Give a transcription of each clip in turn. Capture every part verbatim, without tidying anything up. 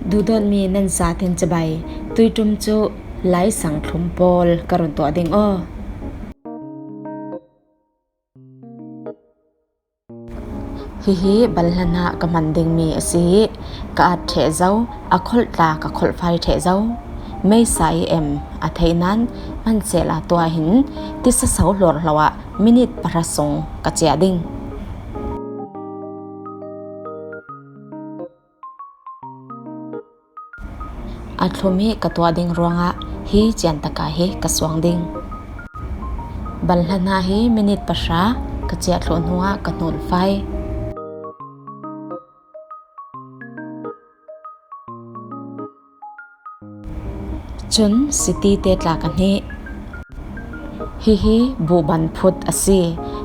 Duhdawtmi nan zaten cibai, tuiṭum cu laisang thlum pawl ka run tuah ding aw. Hihi balhla hna ka hman dingmi a si i ka at ṭheh zo, a kholh tla ka kholh fai ṭheh zo. Meisa i em a theih nain hman sehla tuah hin tisa so hlawr hlo ah minit pahra sung ka ciah ding. A thlum i ka tuah ding ruangah hi ciantaka hi ka suang ding. Balhla hna hi minit pahra ka ciah thluh hnuah ka hnul fai. Cun siti te tla ka hnih. Hihi buhban phut a si.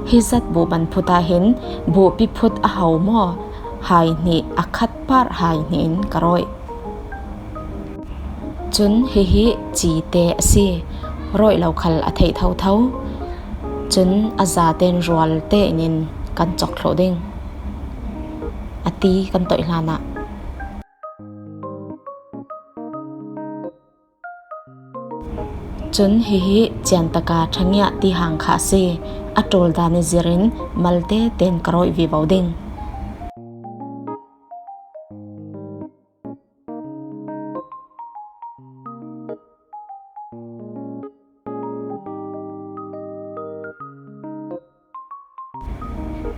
Hi zat buhban phut ah hin buhpi phut a ho maw hai hnih, a khat par hai hnih in ka rawih. Cun hihi ci te a si. Rawih lo khal a theih thotho. Cun a zaten rual tein in kan cawk thluh ding. A ti kan toih hlanah. Cun hihi ciantaka ṭhangiah tihang kha a si. A ṭul dan i zirin malte tein ka rawih vivo ding.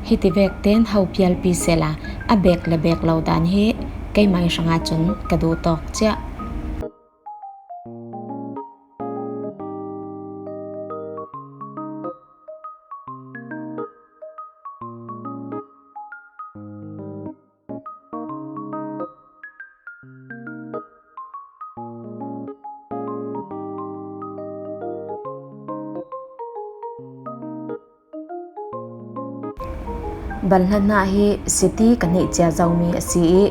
Hiti vek tein ho pialpi sehla a bek le bek lo dan hi keimah hrangah cun ka duh tawk ciah. Balhla hna hi siti ka hnih cia zomi a si i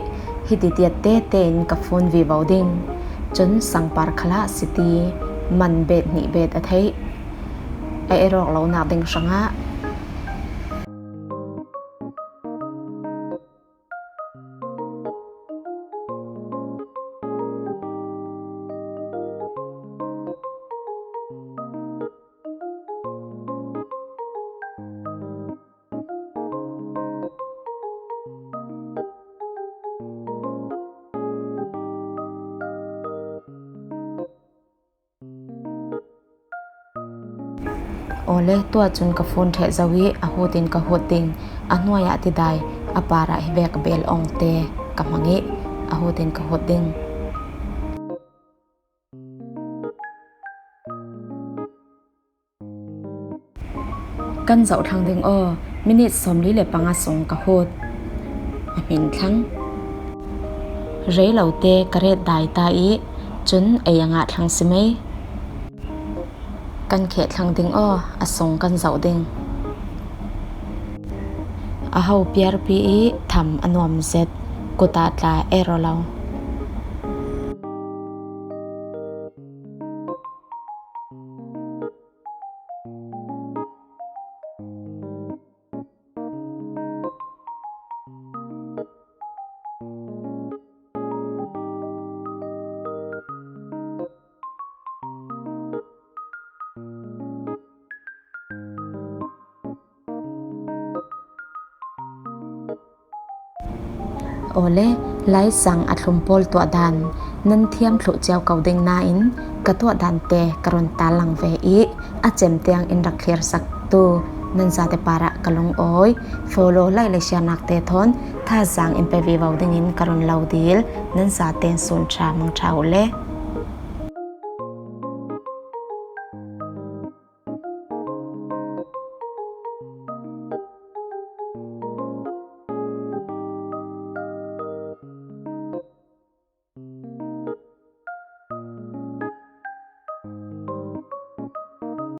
hiti tiat tete in ka fun vivo ding. Cun sangpar khalah siti man bet hnih bet a theih. A erawk lonak ding hrangah. Awle, tuah cun ka fun ṭheh zo i a hut in ka hut ding. A hnuai ah tidai a parah hi vek bel ong te ka hmang i a hut in ka hut ding. Kan zoh thlang ding aw, minit sawmli le panga sung ka hut. A hmin thlang. Rei lo te ka ret dai ta i cun ei a ngah thlang si mei. Kan kheh thlang ding aw, a sung kan zoh ding. A ho piarpi i tham a nuam zet, kut ah tla ero lo. Awle, laisang a thlum pawl tuah dan nan thiam thluh cio ko ding nain ka tuah dan te ka run tar lang ve i a cem tiang in rak thlir sak tu nan zate parah ka lungawi. Follow, like le share nak te thawn thazaang in pe vivo dingin ka run lo dil. Nan zaten sun ṭha mang ṭha u le.